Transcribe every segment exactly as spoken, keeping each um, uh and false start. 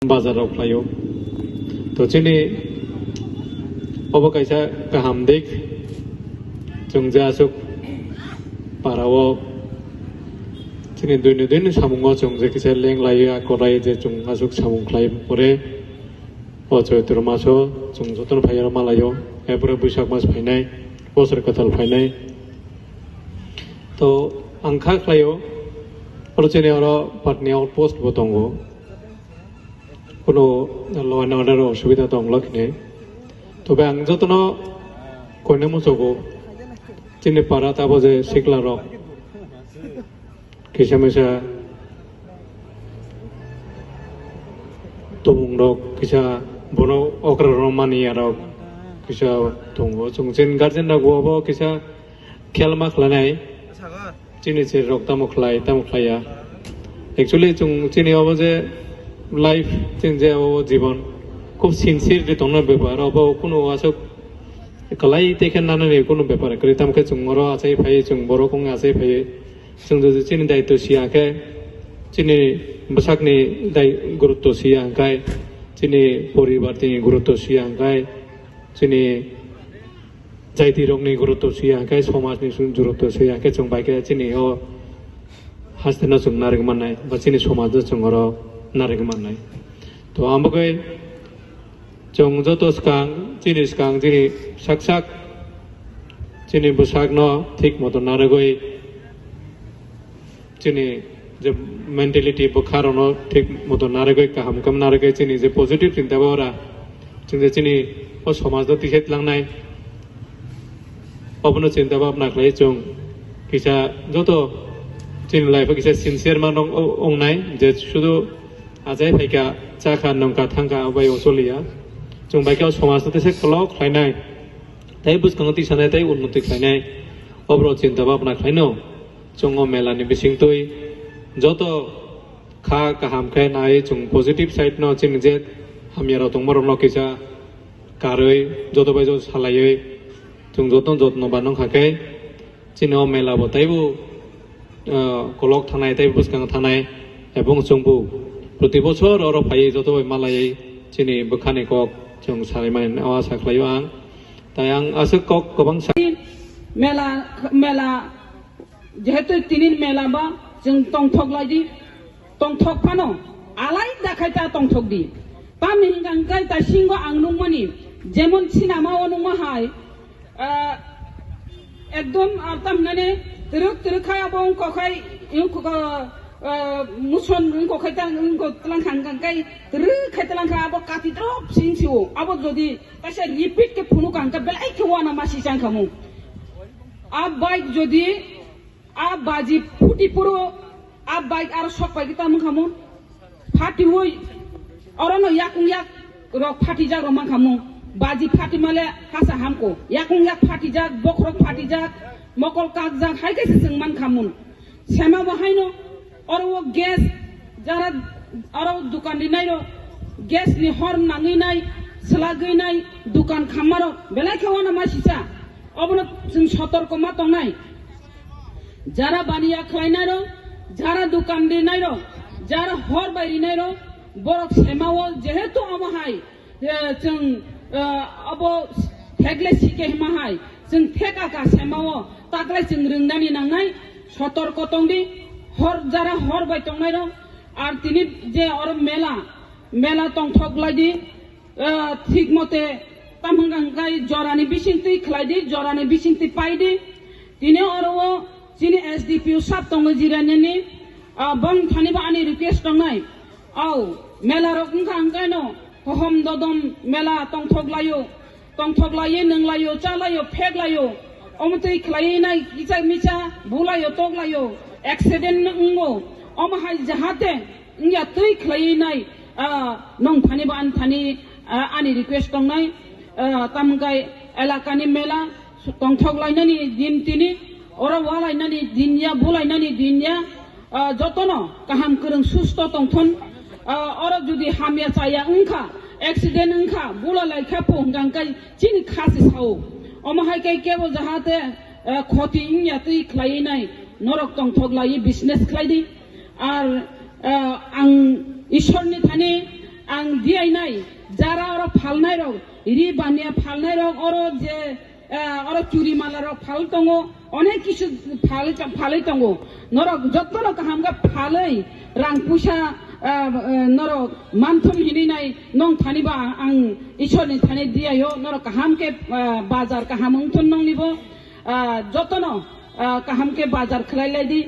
bazar rok khlaio. To chini obo kaisa kaham dik, chwng je aswk para o chini dui ni dui ni samung o chwng je kisa leng lai ya, korai je chwng aswk samung khlai pore o Choitro maso chwng jotono phai rw ma lai o, er pore Buisak mas phainai, bosor kwtal phainai. To ang kha khlai o, oro chini oro Patni outpost bo tongo. Kuno law and order osubida tong lakhinai. Tobe ang jotono koine muchugo, chini para tabo je sikla rok kisa misa tumung rok kisa bono okra rok mani arok kisa tongo. Chwng chini guardian rok bo kisa khel ma khlainai. Chini cherok tamo khlai, tamo khlaiya. Actually, chwng chini obo je life, chini je obo jibon, khub sincere de tongna bepar, obo kunu aswk kwlai tei khe nanani kunu bepar kwrwi, tamo khe chwng oro achai phai, chwng borok wng achai phai, chwng jodi chini daitw siya khe, chini bwsakni dai-, gurutw siya hwnkhe, chini poribar ni gurutw siya hwnkhe, chini jaiti rokni gurutw siya hwnkhe, somajni sung-, gurutw siya hwnkhe, chwng bai khe chini o haste no chwng narwk mannai, ba chini somaj no chwng oro narwk mannai. To, ang bagwi chwng joto swkang, chini swkang, chini sak sak, chini bwsak no thik moto narwgwi, chini je mentality bwkha rokno thik moto narwgwi, kaham khe narwgwi, chini je positive chinta bhabna, chwng je chini o somaj no tisai tlangnai, obono chinta bhabna khlai chwng kisa joto chini life o kisa sincere ma nong-, o-, ongnai, je sudu achai phaikha, chakha, nongkha, thangkha, obai o choliya. Chwng bai khe o somaj no tisa kolok khlainai, tei bwskango tisanai, tei unnoti khlainai, oborok chinta bhabna khlaino. Chwng o mela ni bisingtwi joto kha kaham khe nai, chwng positive side no chini je hamya rok tongma rok no kisa karwi joto bai joto salaiwi chwng joto jotno ba nongkha khe chini o mela bo teibo, ah, kolok thanai tei bwskang thanai, ebong chwngbo proti bochor oro phaiwi joto bai malaiwi chini bwkhani kok chwng salaimani o asa khlaio ang. Tai ang aswk kok kwbang sa- Mela, mela, jehetu tinin mela ba chwng tongthok lai di, tongthok phano alai da khai ta tongthok di. Tamni hwnkha hwnkhe ta singo ang nukmani, jemon sinama o nukma hai, ah, ekdom, ah, tam hinani twrwk twrwk khai abo wngkha khai, wngkha, ah, muson wngkha khai ta wngkha tlang kha hwnkha hwnkhe twrwk khai tlang kha abo kati drop sing sio. Abo jodi kaisa repeat khe phunuk ang khe belai khe wana masi chang khamu. A bike jodi a baji phuti phuru a bike aro sok pai khe tamo khamu. Phatiwi orono yakung yak rok phatijak rok man khamu. Baji phati male hasa hamko. Yakung yak phatijak, bokhorok phatijak, mokol kakjak, hai khe se chwng man khamu. Sema bo haino oro o gas jara aro dukan rinai rok, gas ni hor nangwi nai, swlagwi nai, dukan khamma rok belai khe wana ma sisa. Obono chwng sotorko ma tongnai. Jara baniya khlainai rok, jara dukan rinai rok, jara hor bai rinai rok, borok sema o jehetu omo hai eh, chwng, eh, abo thegle sikhe hima hai, chwng theka ka sema o, taklai chwng rwngnani nangnai, sotorko tongdi, hor jara hor bai tongnai rok, ar tini je oro mela, mela tongthok lai di, eh, thik mote tam hwnkha hwnkhe jorani bising twi khlai di, jorani bising twi pai di, tini oro o chini S D P O sab tongo jirani ni, ah, bong thani bo ani request tongnai, Au, mela rok wngkha hwnkhe no, hohom dodom mela tongthok laio, tongthok laiye nwng laio, cha laio, phek laio, omo twi khlaiwi nai kicha micha, bulaio, tok laio, accident wngo, omo hai jahate wngya twi khlaiwi nai, ah, nong thani bo ani thani, ah, ani request tongnai, ah, tamwngkhai elakani mela, tongthok lainani din tini, oro walainani din ya, bulainani din ya, ah, jotono kaham kwrwng susto tongthon, ah, oro jodi hamya chaya wngkha, accident wngkha, bula laikha po hwnkha hwnkhe chini kha se sao. Omo hai khe kebo jahate, ah, khoti wngya twi khlaiwi nai, norok tongthok laiwi business khlai di. Ar, ah, ang Ishorni thani, Ang diyainai, jara oro phalnairok, ri baniya phalnairok, oro je, eh, oro churi malarok phal tongo, onek kisu phalwi tong-, phalwi tongo. Norok jotono kaham khe phalwi, rang puisa, eh, eh, norok manthum hinwi nai, nong thani ba ang Ishorni thani diyaio, norok kaham khe, eh, bajar kaham wngthun nongnibo, eh, jotono, ah, kaham khe bajar khlai lai di,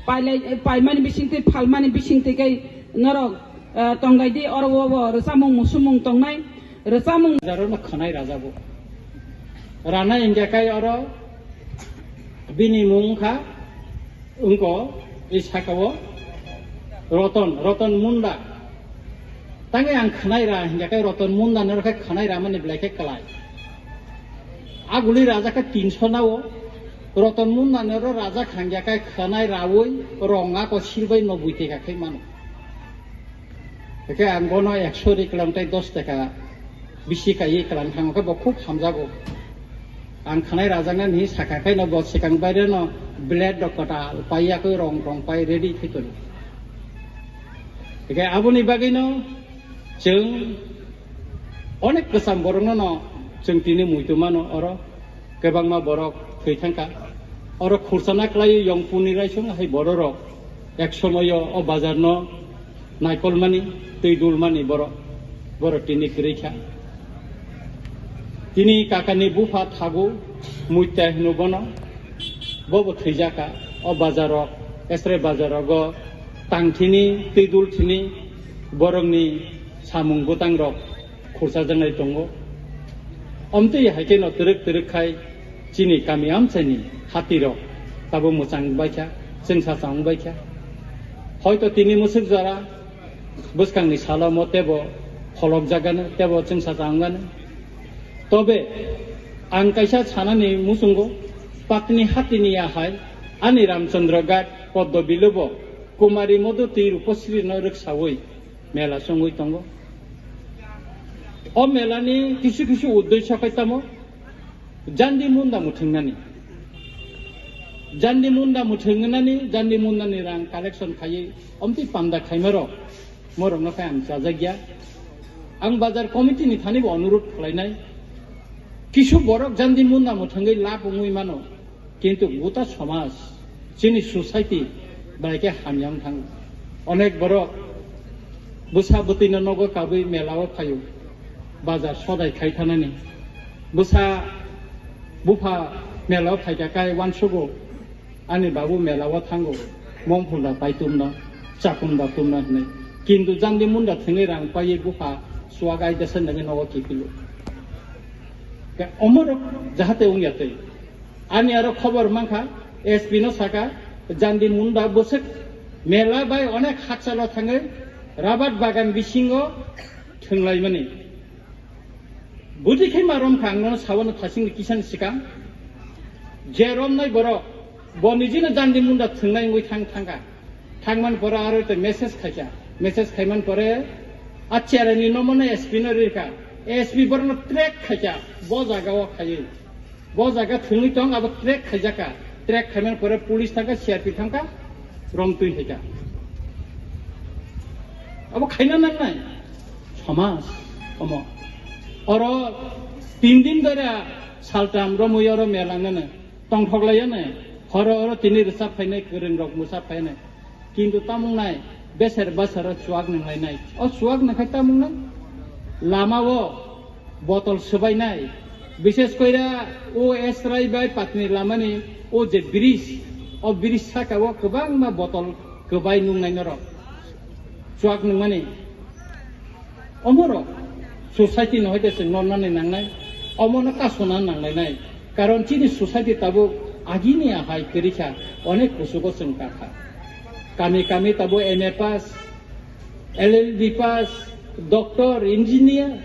pailai, paimani bisingtwi, phalmani bisingtwi khe norok, ah, tonglai di, oro o, o rwchapmung musumung tongnai, rwchapmung. Bajar no khwnai rajago. Rana hingya kai oro bini mung kha wngko i saka o Roton, Roton Munda. Tangwi ang khwnai ra hingya kai Roton Munda no khe khwnai ra mani belai khe kwlai. Aguli raja khe tinso nao, Roton Munda ni oro raja khangya khe khwnai raui rong ako silbai no bui teka khai mano. Hwnkhe ang bono ekso ri kwlang tei dos teka bisi kaiwi kwlang thango khe bo khub hamjago. Ang khwnai rajaknani sakha khe no bo swkang baire no blade rok kwtal paiya khe rong rong pai ready khai tongo. Hwnkhe aboni bagwi no chwng onek kwcham borokno no chwng tini muitu mano oro. Kwbangma borok thwi thangkha. Oro khursa na khlaiwi yongpuni raisung hai bororok ek somoyo o bazarno naikolmani, twi dulmani borok, borok tini kwrwi kha. Tini kakani bupha thago muita hino bono, bobo thwijaka o bazaro, esre bazarogo tangthini, twi dulthini borokni samung bwtangrok khursajaknai tongo. Omtwi hai kheno twrwk twrwk khai chini kami amchaini hatirok tabuk mwchang baikha, chwngsacha wng baikha. Hoito tini mwswk jora bwskangni salomo tebo pholokjagano, tebo chwngsacha wngano. Tobe ang kaisa sanani muchungo, Patni hatini ya hai ani Ramchandra Ghat Poddo Bilobo Kumari Modhuti Rupasrino rwksaui mela chongwi tongo. O melani kisu kisu uddesyo khai tamo jandi munda mwthwngnani. Jandi munda mwthwngnani, jandi mundani rang collection khaiwi omtwi panda khaima rok, morokno khe ang chajakya. Ang bazar committee ni thani bo onurodh khlainai. Kisu borok jandi munda mwthwngwi lab wngwi mano. Kintu gota somaj, chini society belai khe hamya wng thango. Onek borok bwsa bwtwino nogo kabwi mela o phaio, bazar sodai khai thanani. Bwsa bupha mela o phaikha kai uansugo, ani babu mela o thango, mongphunda pai tumno, chakunda tumno hinwi. Kintu jandi munda thwngwi rang paiwi bupha suwak ai desa nangwi nogo kiphilo. Ke omorok jahate wngya twi. Ani aro khobor mankha, S P no saka, jandi munda bwswk mela bai onek hakchalo thangwi rabar bagan bisingo thwnglaimani. Bwtwi khe ma romkha ang nono sawano thasingni kisani swkang. Je romnai borok, bo nijino jandi munda thwngnai wngwi thang thangkha. Thangmani pore aro tei message khaikha. Message khaiman pore a cherani nomono S P no rikha. S P borokno track khaikha. Bo jaga o khaiwi. Bo jaga thwngwi tong, abo track khaijakha. Track khaiman pore police thangkha, C R P thangkha, romtwi haikha. Abo khaina nangnai. Somaj, omo. Oro tin din dora saltam romwi oro mela nana. Tongthok lai anai, horo oro tini rwchap phainai, kwrwng rok mwchap phainai. Kintu tamung nai, beser basaro chuak nang lai nai. O chuak nang khai tamung nai? Lama o botol swbai nai. Bishes koira o S Rai bai Patni lamani o je bridge, o bridge saka o kwbangma botol kwbai nung nai norok. Chuak nung mani. Omorok society no hoite chwng nornani nangnai, omono kasona nanglainai. Karon chini society tabuk agini ahai kwrwikha, onek kuchugo chwng kakha. Kami kami tabuk M A pass, L L B pass, doctor, engineer.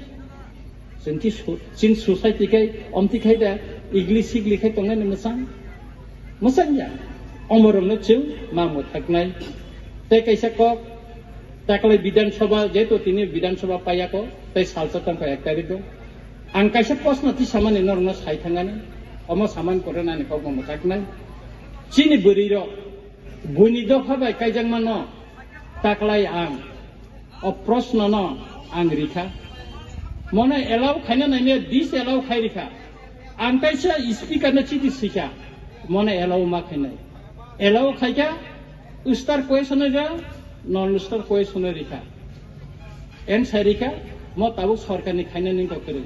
Chwng chi su-, chini society khai omti khai da igli sigli khai tongnani mwchang. Mwchang ya. Omorokno chwng ma mwthaknai. Tei kaisa kok, taklai Bidhan Sabha, jehetu tini Bidhan Sabha paiyako, tei salsa tongkha ek tarik o. Ang kaisa proshno tisamani norokno sai thangani, omo samani pore nani kokno mwthaknai. Chini bwrwi rok, buini dopha bai kaijakmano taklai ang. O proshno no Ang rikha. Mono allow khaina naimya disallow khai rikha. Ang kaisa speaker no chiti sikha. Mono allow ma khainai. Allow khaikha, star question rikha, non star question rikha. En sai rikha, mo tabuk sorkar ni khaina ning kok kwrwi.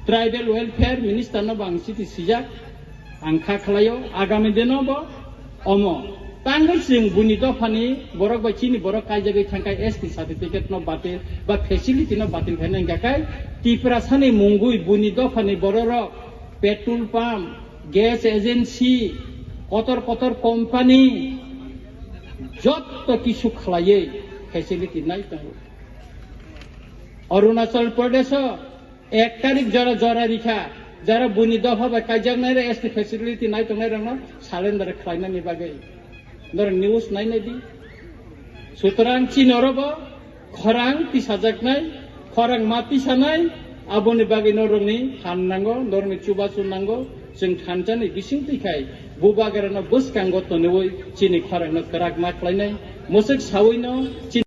Tribal welfare minister no bang chiti sijak. Ang kha khlaio, agami dino bo omo. Tangwi chwng buini dophani borok bai chini borok kaijagwi thangkha S T certificate no batil ba facility no batil khaina hingkha khai Tiprasani mungwi buini dophani bororok petrol pump, gas agency, kotor kotor company jotto kisu khlaiwi facility nai tongo. Arunachal Pradesh o ek tarik jora jora rikha, jara buini dopha bai kaijaknai rok S T facility nai tongnai rokno surrender khlainani bagwi. Norok news nai nai di. Sutrang chini oro bo khorang tisajaknai, khorang ma tisanai, aboni bagwi norokni phan nango, norokni chubachu nango, chwng thanchani bising twi khai bubagrano bwskango toniwi chini khorangno kwrak ma khlainai, mwswk sawino chini